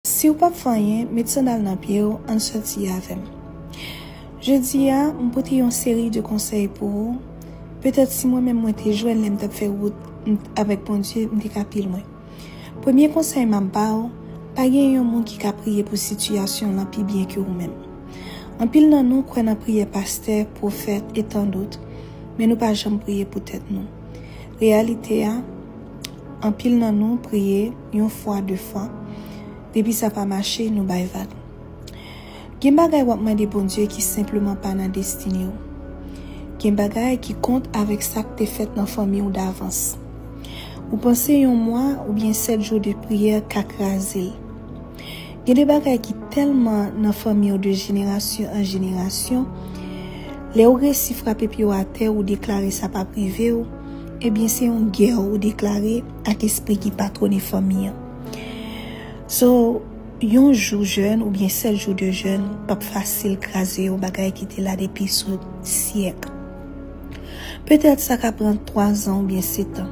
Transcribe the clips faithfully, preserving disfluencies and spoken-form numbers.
Si w p ap fè anyen, met sandal nan pye w, ann sòti avè m. Jodi a, m pote yon seri de konsèy pou ou. Petèt si mwen menm mwen te jwenn lè m t ap fè wout m, avèk Bondye, m te ka pi lwen. Premye konsèy m ap ba w, pa gen yon moun ki ka priye pou sitiyasyon w lan pi byen ke ou menm. Anpil nan nou kwè nan priyè pastè, pwofèt e tandout, men nou pa janm priye pou tèt nou. Reyalite a, anpil nan nou priye yon fwa, de fwa. Depi sa pa mache, nou bay vag. Gen bagay w ap mande Bondye ki senpleman pa nan destine w. Gen bagay ki kont avèk sa k te fèt nan fanmi w davans. Ou panse yon mwa oubyen sèt jou de priyè ka kraze l. Gen de bagay ki tèlman nan fanmi w de jenerasyon an jenerasyon, lè w resi frape pye w atè, ou deklare sa p ap rive w, ebyen se yon gè ou deklare ak espri ki patwone fanmi an. So, yon jou jèn oubyen sèt jou de jèn p ap fasil kraze yon bagay ki te la depi sou syèk. Petèt sa ka pran twa zan oubyen sèt an.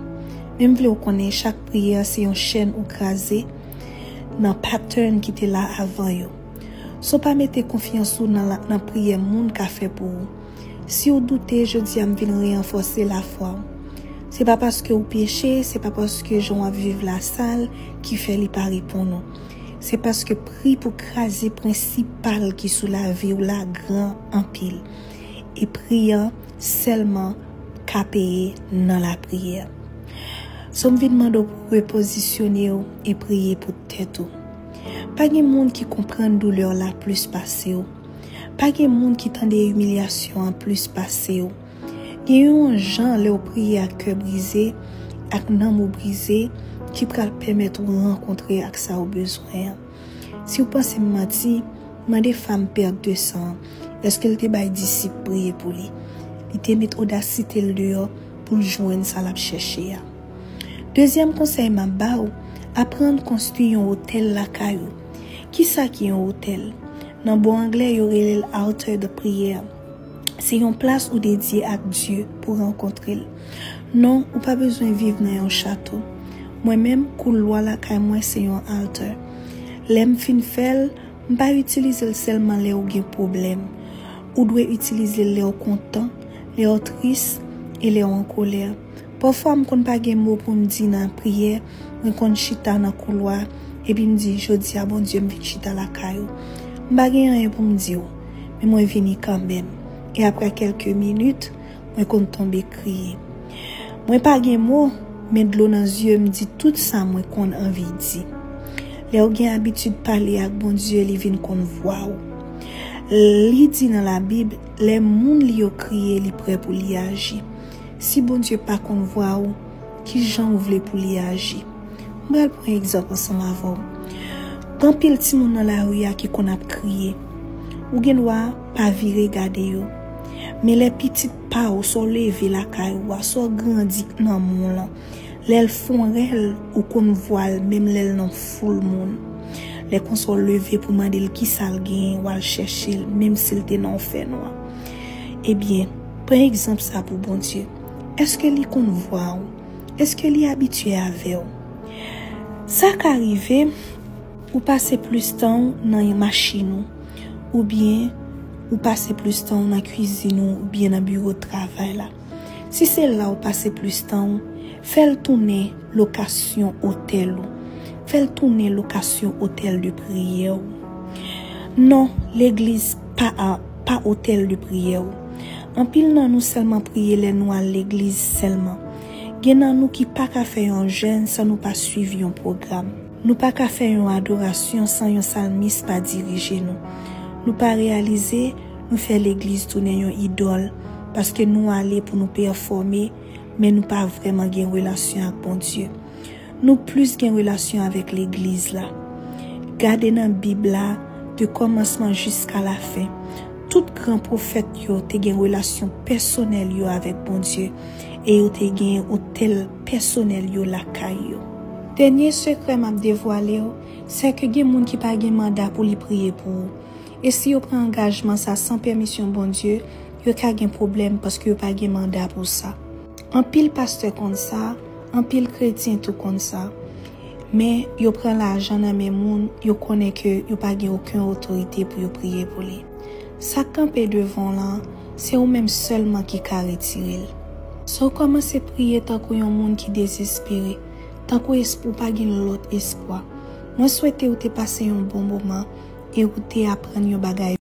Men m vle w konnen chak priyè se yon chèn ou kraze nan pattern ki te la avan yo. So pa mete konfyans ou nan, la, nan priyè moun ka fè pou ou. Si w doute, jodi a m vin ranfòse lafwa w. Se pa paske w peche, se pa paske jan w ap viv la sal ki fè li pa reponn ou. Se paske pri pou kraze prensipal ki sou lavi w la gran anpil. E pri an sèlman ka peye nan lapriyè. So m vin mande w pou repozisyone w e priye pou tèt ou. Pa gen moun ki konprann doulè w la plis pase w. Pa gen moun ki tande imilyasyon an plis pase w. Gen yon jan lè w priye ak kè brize, ak nanm ou brize, ki pral pèmèt ou rankontre ak sa w bezwen an. Si w panse m manti, mande fanm pèd de san an, èske l te bay disip priye pou li? Li te met odasite l deyò pou l jwenn sa l ap chèche a. Dezyèm konsèy m ap ba w, aprann konstwi yon otèl lakay ou. Kisa ki yon otèl? Nan bon anglè, yo rele l altar de priyè. Se yon plas ou dedye ak Dye pou rankontre l. Non, ou pa bezwen viv nan yon chato. Mwen menm, koulwa lakay mwen se yon altar. Lè m fin fè l, m pa itilize l sèlman lè ou gen pwoblèm. Ou dwe itilize l lè w kontan, lè w tris, e lè w an kolè. Pafwa, m konn pa gen mo pou m di nan priyè, mwen konn chita nan koulwa, epi m di, "Jodi a, Bondye, m vin chita lakay ou." M pa gen anyen pou m di w, men mwen vini kanmenm. E apre kèlke minit, mwen konn tonbe kriye. Mwen pa gen mo, men dlo nan zye m di tout sa mwen konn anvi di. Lè w gen abitid pale ak Bondye, li vin konn vwa w. Li di nan Labib, lè moun li yo kriye, li prè pou li aji. Si Bondye pa konn vwa w, ki jan w vle pou li aji? M pral pran egzanp ansanm avè w. Gen anpil timoun nan lari a ki konn ap kriye. Ou gen dwa pa vire gade yo. Men lè pitit pa w, sa w leve lakay ou a, sa w grandi nan men w lan, lè l fè yon rèl, ou konn vwa l, menm lè l nan foul moun. Lè konsa w leve pou mande l kisa l genyen, w al chèche l, menm si l te nan yon fènwa. Ebyen, pran egzanp sa pou Bondye. Èske li konn vwa w? Èske li abitye avè w? Sa ka rive, ou pase plis tan w nan yon machin ou, oubyen ou pase plis tan w nan kwizin ou, oubyen nan biwo travay la. Si se la ou pase plis tan w, fè l tounen lokasyon otèl ou. Fè l tounen lokasyon otèl de priyè ou. Non, legliz pa a, pa otèl de priyè ou. Anpil nan nou sèlman priye lè nou al legliz sèlman. Gen nan nou ki pa ka fè yon jèn san nou pa swiv yon pwogram. Nou pa ka fè yon adorasyon san yon salmis pa dirije nou. Nou pa reyalize nou fè legliz tounen yon idòl, paske nou ale pou nou pèfòme, men nou pa vrèman gen relasyon ak Bondye. Nou plis gen relasyon avèk legliz la. Gade nan Bib la, de kòmansman jiska lafen. Tout gran pwofèt yo te gen relasyon pèsonèl yo avèk Bondye, e yo te gen otèl pèsonèl yo lakay yo. Dènye sekrè m ap devwale w, se ke gen moun ki pa gen manda pou li priye pou ou. E si yo pran angajman sa san pèmisyon Bondye, yo ka gen pwoblèm paske yo pa gen manda pou sa. Anpil pastè konn sa, anpil kretyen tou konn sa. Men yo pran lajan nan men moun yo konnen ke yo pa gen okenn otorite pou yo priye pou li. Sa k kanpe devan w lan, se ou menm sèlman ki ka retire l. So kòmanse priye tankou yon moun ki dezespere, tankou esp- ou pa gen lòt espwa. Mwen swete ou te pase yon bon moman e ou te aprann yon bagay